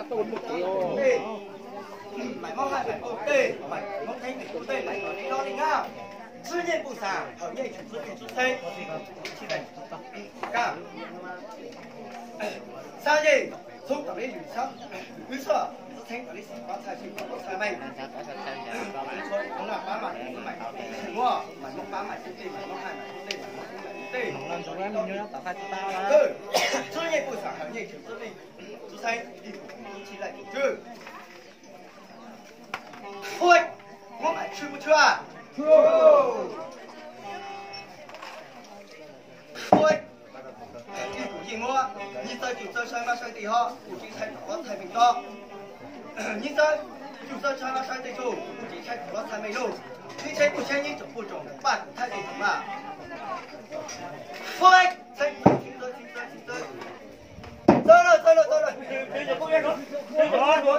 Maiv Moob Haij, Maiv Moob Tej, Maiv Moob Theeb, Maiv Moob Tej, Maiv Moob Li Nab. Txwb Nyej Pum Xas, Hawm Nyej Tshum, Txwb Nyej Tshum Txheeb, Xab Nyej Txhub, Tam Li Lwm Xab, Wb Xoj, Txwb Txheeb, Tam Li Xim, Pob Txhaj Xim, Pob Txhaj Meej, Txhua Thoob Naj Pab Maj, Maiv Moob Maiv Txhib, Maiv Moob Pab Maiv Txhib Tej, Maiv Moob Haij, Maiv Moob Tej, Maiv Moob Tej, Txwb Nyej Pum Xas, Hawm Nyej Tshum, Txwb Nyej Tshum Txheeb, Ib Pum Tub Txhij Laij Txwj Tswb. Phuaj, muab Maiv Tshwj Phuaj Tshwj. Phuaj, Ib Pum Yij muab Nyij Txawj Cum Txawj Saib Mab Saib Tej Hob, Pum Tib Thaij Tom Lob Txhaj Meej Tob. Nyij Txawj Cum Txawj Saib Mab Saib Tej Tsuj, Pum Tib Thaij Tom Lob Txhaj Meej Luj. Tib Tsheb Pum Tsheb Nyij Tsoom Pum Tsoom Paj Kum Thaij Tej Tsoom Maj. Phuaj, Txheeb Txawj Txheeb Txawj Txheeb Txawj Txawj Txawj Txawj Txawj.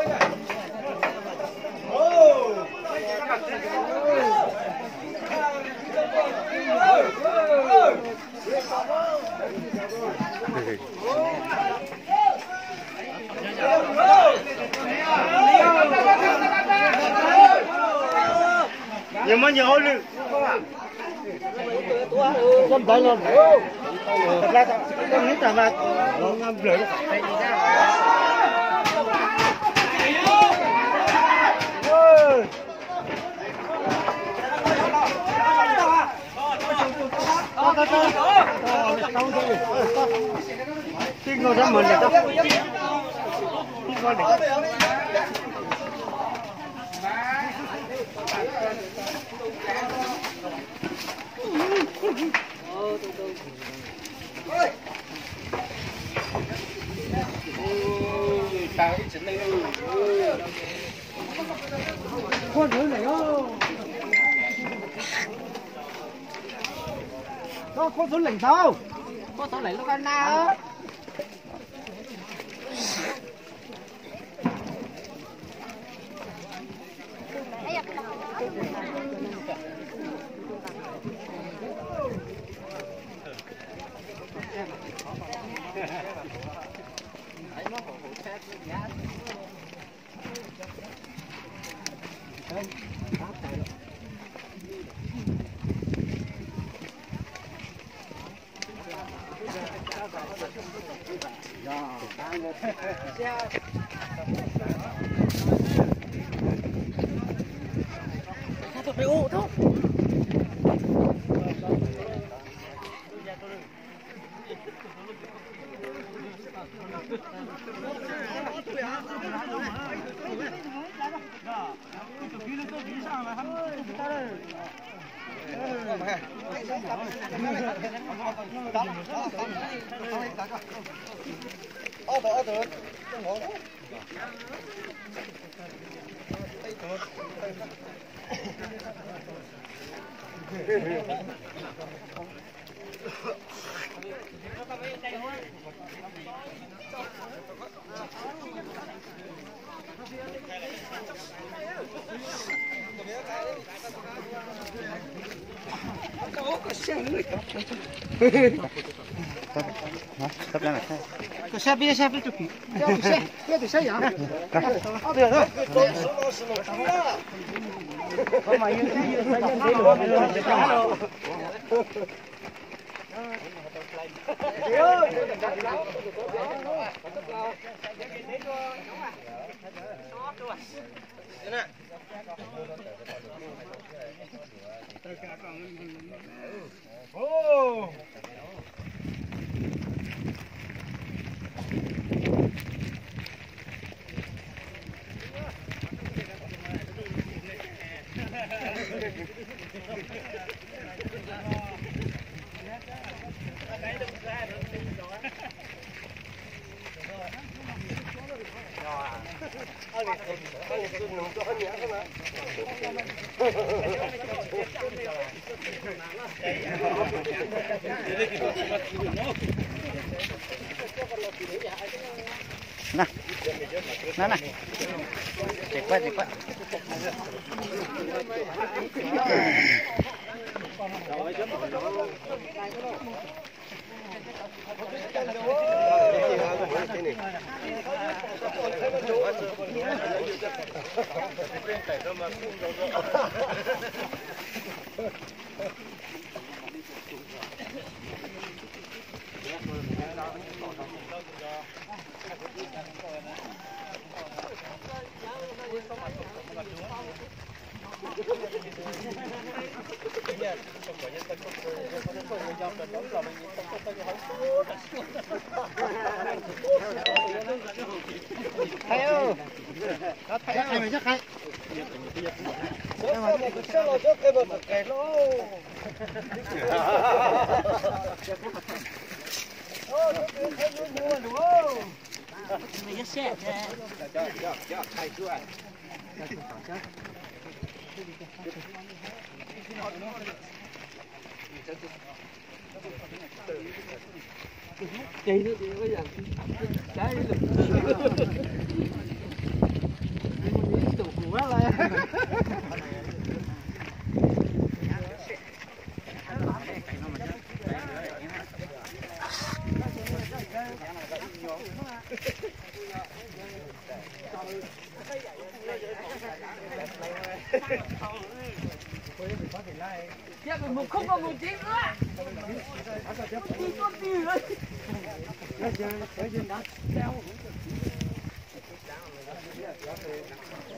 Nyias muaj nyias hauj lwm. Koj khuv leem tau, koj tau leem lub kab nab. Na, na, na. Ces pab, ces pab.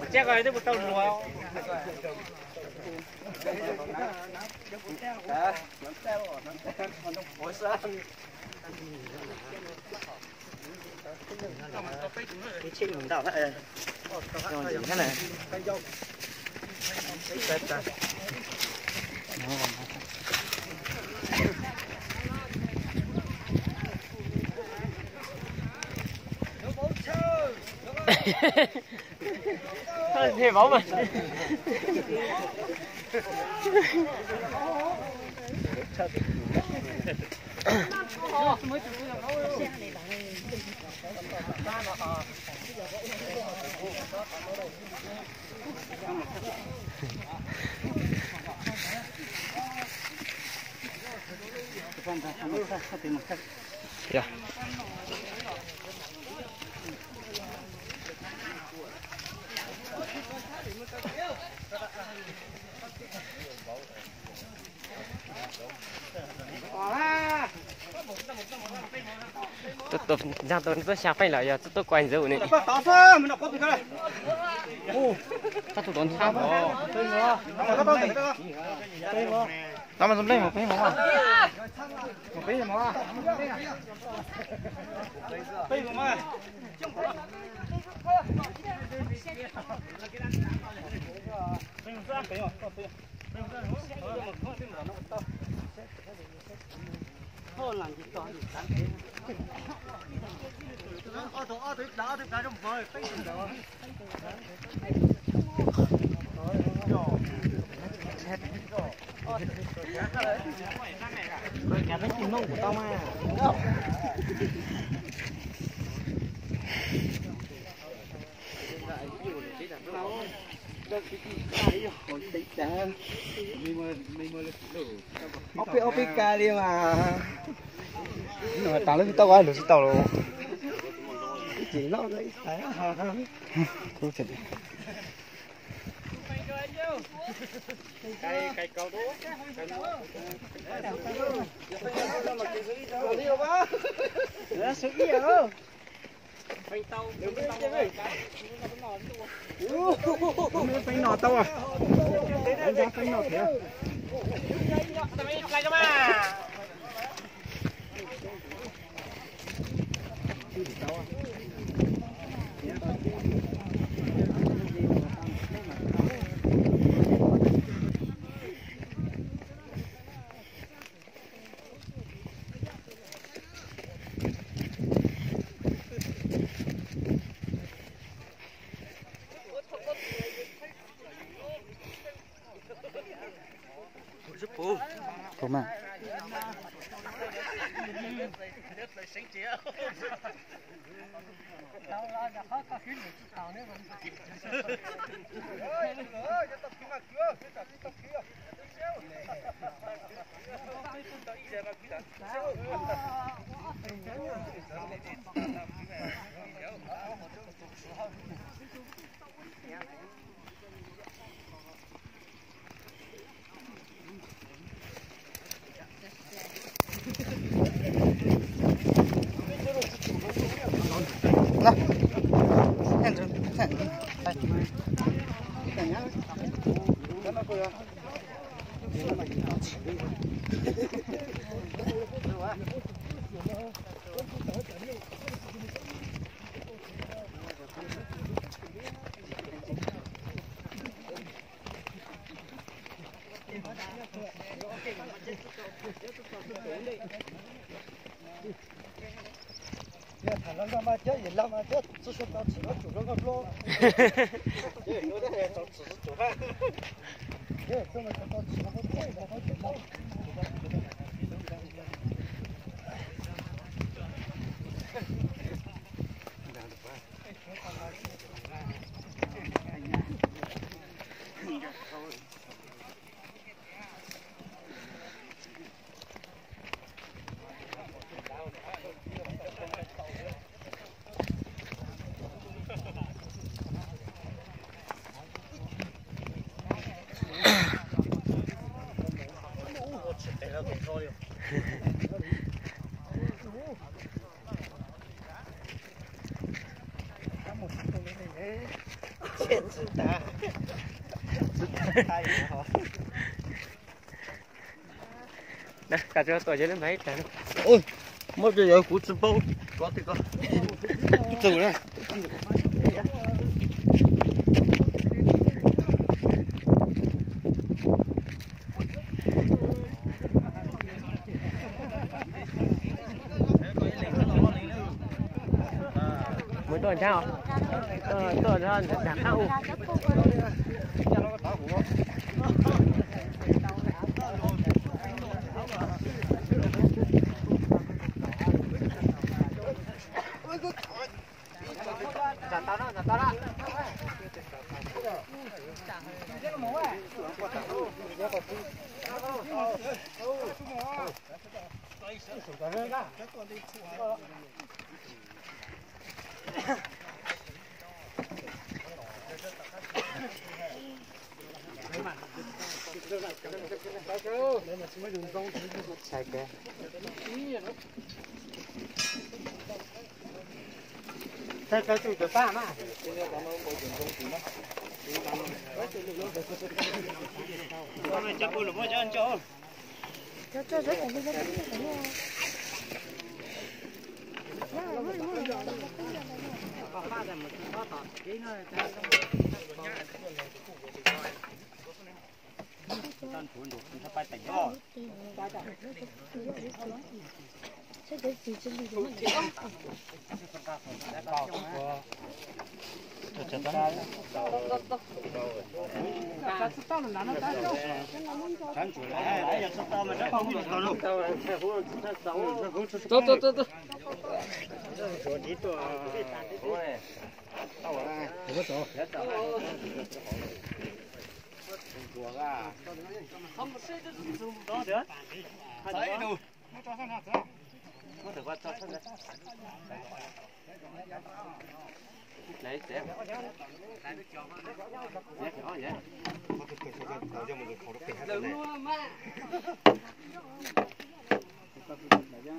Tsis ko twb mus tau luag. Thêm máu mà. Ntxag tau tuaj xya feej lawm yog tuaj kuaj ntxwv ne. Tau mas zoo nplej mus peb mus mas. Mus peb mus. Ob peb ob peb ka li mas. Tas lub tsis tau, lub tsis tau los. Ib tsis loj ib tas. Feeb no tau, feeb no thiab. Puas mas? Tham los zog mas cov yim los mas cov txi sua tau tsim los tsum rau nkauj dluab. Koj tsuas tuaj yog lub npag ib tag no. Muab cov yawg kuv tsis paub kov tiag kov. Txaus na. Mus tuaj ntshab, tuaj ntshab qab u.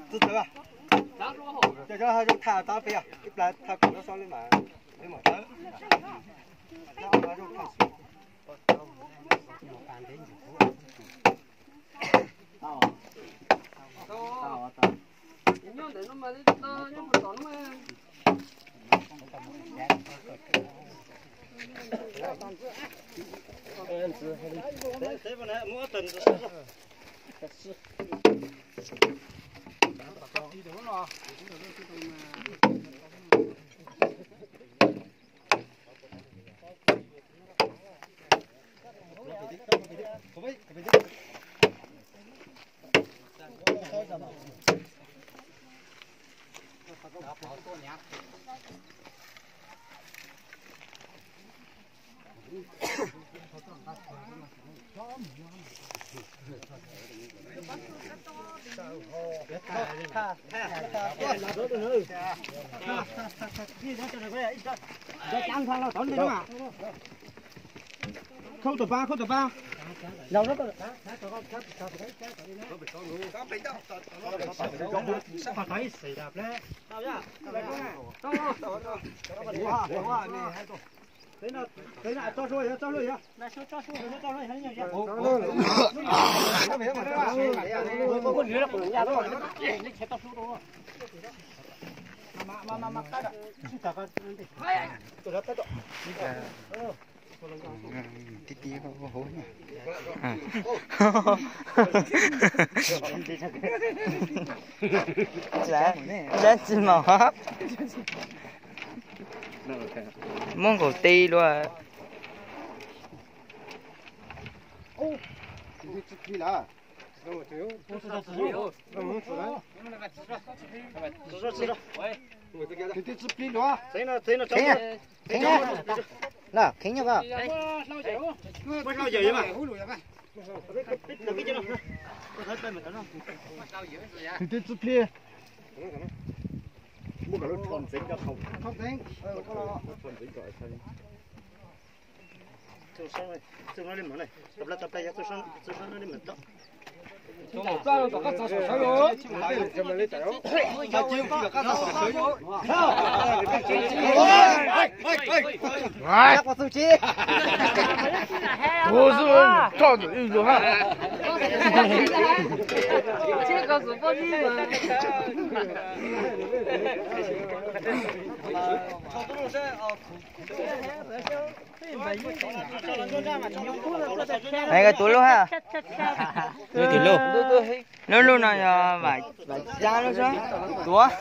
Tus tawv, cov cov zoo tham tau peb, ib plag tham kuv lub xauj li mas, li mas tawv. Khauj tom pab, khauj tom pab. Tib tib hu. Dab tsi mas muab nkaus ti luaj. Kheev nyuj ko. Tus twb tsw plig. Tus lub, lub no yog Vam Xab lub xwb. Tuav.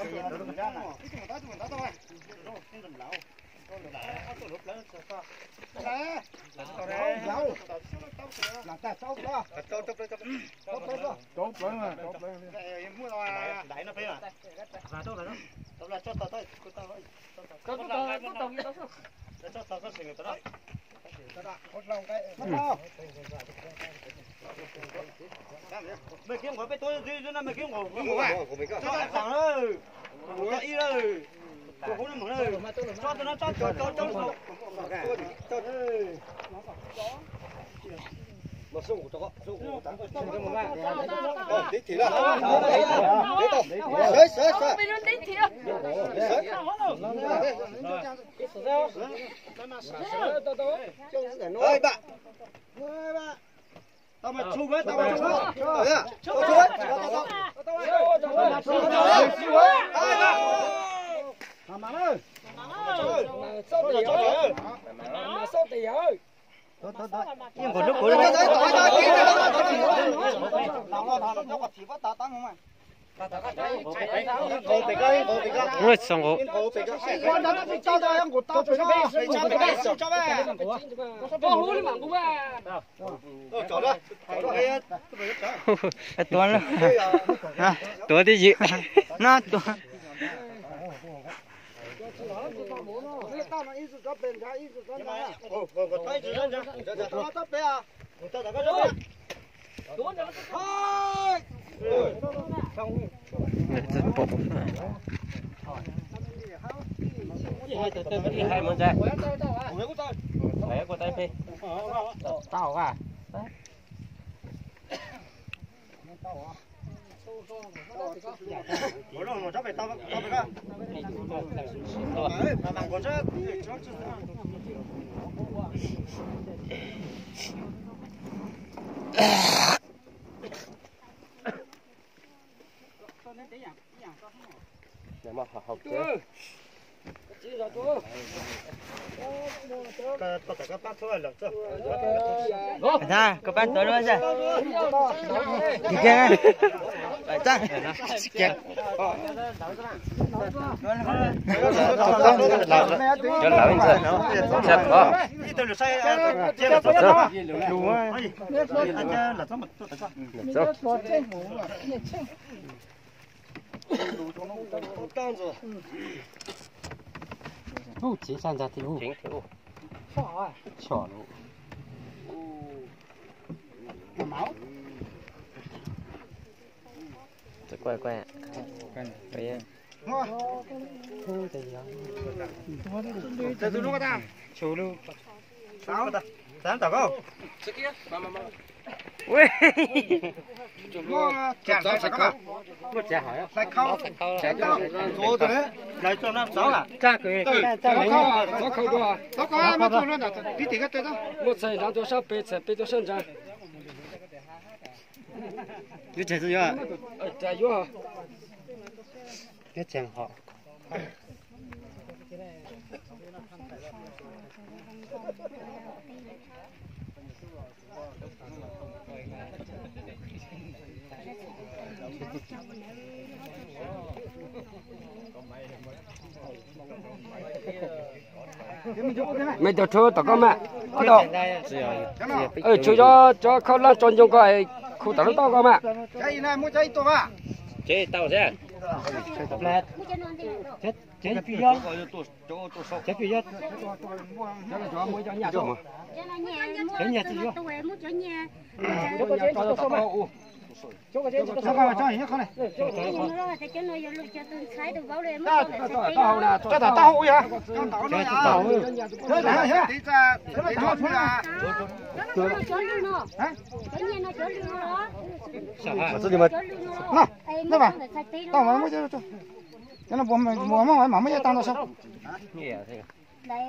Tuav, tuav twj ywm no, tuav. Tau. Koj pab tuav lub. Ub, txiv sab ntsa thiab ub. Choj lawm. Muab txhais nrad tuaj sab pem, txhais pem tuaj sab ntsa. Yuav tseeg xwb yuav. Yuav tseeg hos. Mej tug tshuaj tom koj mas, ob tug. Tshuaj cov, cov khaub laj tso ncoo ko, khu tom lub toj ko mas.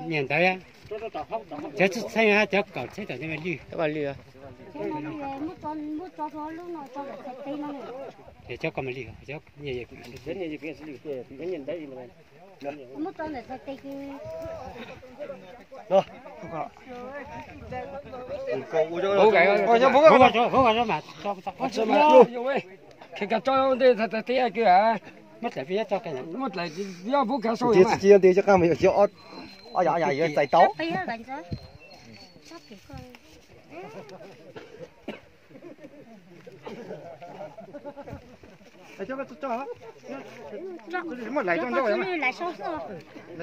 Niam ntawd, cov txheej cov kaum txheej tom lwj. Cov ko mas lwj. Kheev kag tso ntej txhais tes, muab dlaim, yog pub kag sau mas. Ob yam, ob yam yuav txais tau. Muab dlaim tso ntawd, dlaim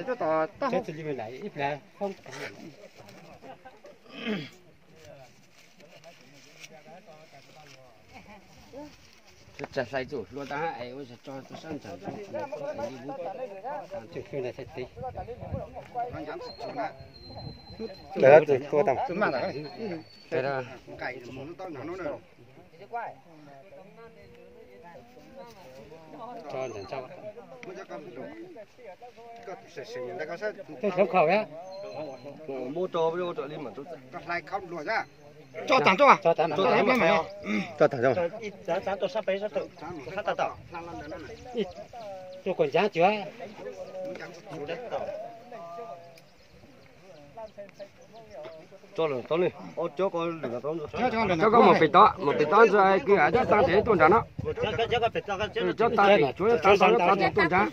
tso tom taub hau. Tsa hlais txuj hlua tag es ua tso sab ntsag. Tso ntawm tso. Muab tso, tso li mas. Tso tag tso. Tso tag tso. Tso kom ncaj cuag. Cov ko mus pem tod, mus pem tod ntxhais kwv, cov tag tes tuaj nram no. Cov tag tes tsuav cov tag tes tuaj nram.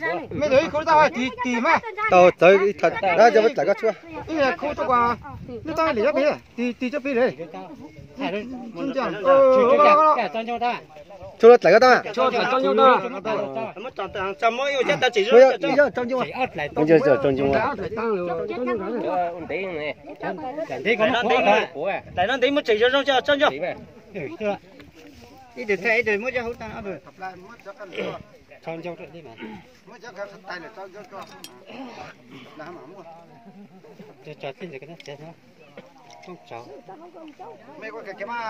Tau txawv ib thaum, cov dlaim koj tshuaj. Ib khu tso, ib thaum li cov pem, tig cov pem li. Tshuaj dlaim koj tau. Tshuaj dlaim tau ncoo tau. Dlaim no ntev muab tseg zoo zoo tso. Ib tug thaij ib tug muab cov hauv tag. Muab thaij qua.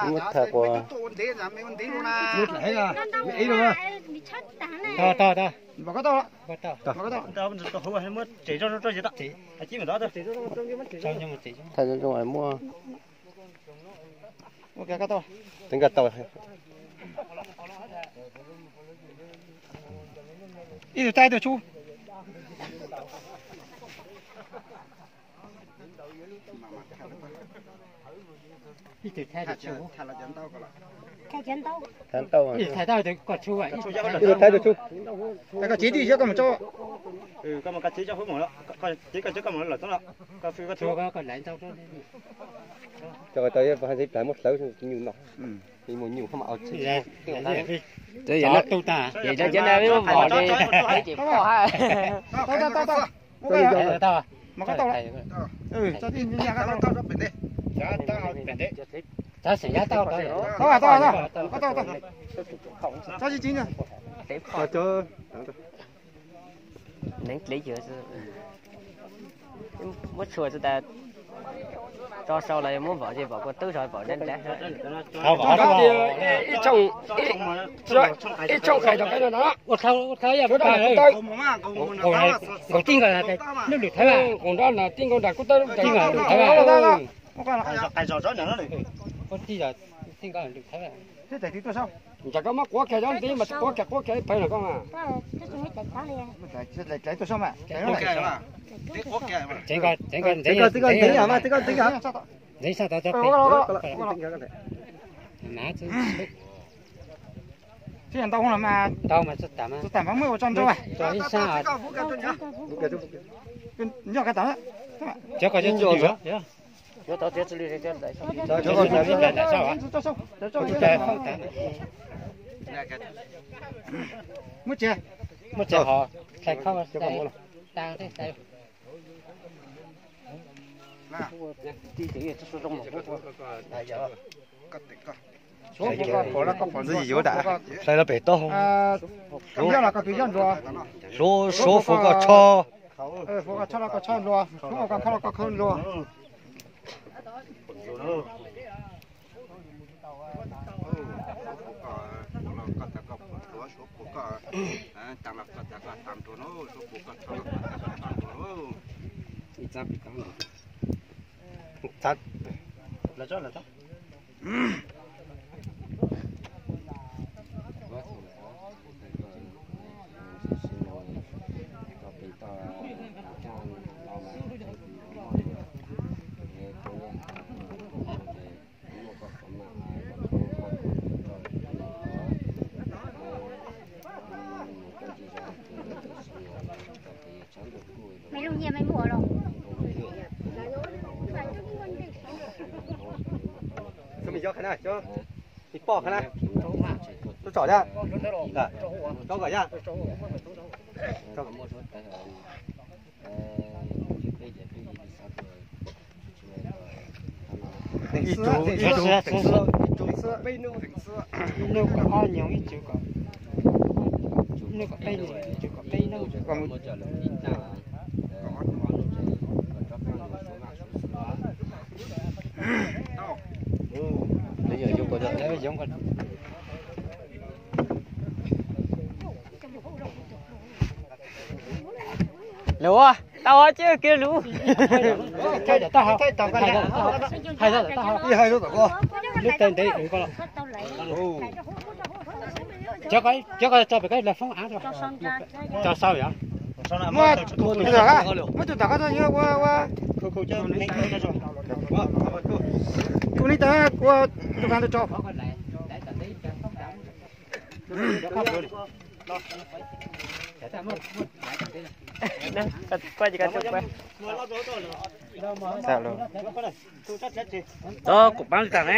Muab thaij qua. Tau, tau, tau. Muab tseg zoo zoo tso. Thaij zoo zoo muaj. Teev koj tau. Ib tug thaij ib tug tsub. Ib tug thaij ib tug tsub. Thaij ntau. Ib tug thaij ib tug tsub. Koj txiv tij xyov koj mus tso. Koj mus koj txiv tso hauv mus, koj txiv koj tso koj mus lawm txob no. Koj fwj koj txhua koj laiv ntau. Cov ko tau ib pab hais tias muab hlawv nyuj no. Mus nyuj hab mas. Cov yam no, cov yam no vim muab vos li, ces poj hab. Tau, tau, tau, tau. Mas koj tau lawm. Tso tij nyaj koj tau. Txhob xeem yab tau tau. Tau tau tau. Txhob tsis tsis. Neev dlev yawg xwb. Muab tshua xwb tas, tso sau los yog muab vauv ces vauv kua tub zog vauv dab dab. Ib tshooj qais rau peb no. Ua tau ua tau yog peb nkaus tij nkaus lwm thawb, nkaus nrab na tij nkaus nram kub tawb lwm thawb. Ua tij tij nkaus lwm thawb. Ntawm koj muab quav kiag cov ntxiv mas quav kiag quav kiag ib pawg no koj mas. Tsev koj tsev koj ntxiv, ntxiv sab tod tso. Tsis ntau mas ntau mas tsis tas mas muab ua tso nrau. Tso ib sab. Nco ka tas. Cov ko cov Muab tsev, muab tsev ho thaij khob. Ntxwg ywm hlais los pem taub hau. Suav, suav fuav koj tsho. Mày luôn nyiam mày mua rồi. Cho mình vô cái này, cho mình bỏ cái này. Tôi chọn nhá. Cho gọi nhá. Ib tug, ib tug, ib tug, ib tug, peb nub. Nub kom ob nyoog, ib tug kom, nub kom peb nyoog, ib tug kom peb nub. Luv, tau ces kiag luv. Hais tau, hais tau. Lub tawg ntev koj los. Cov ko tso pem koj la foob av, tso sau yom. Muab tus tom qab ua ua. Kuv li tawm ua tus kab tso. Kuv paab li tas ne.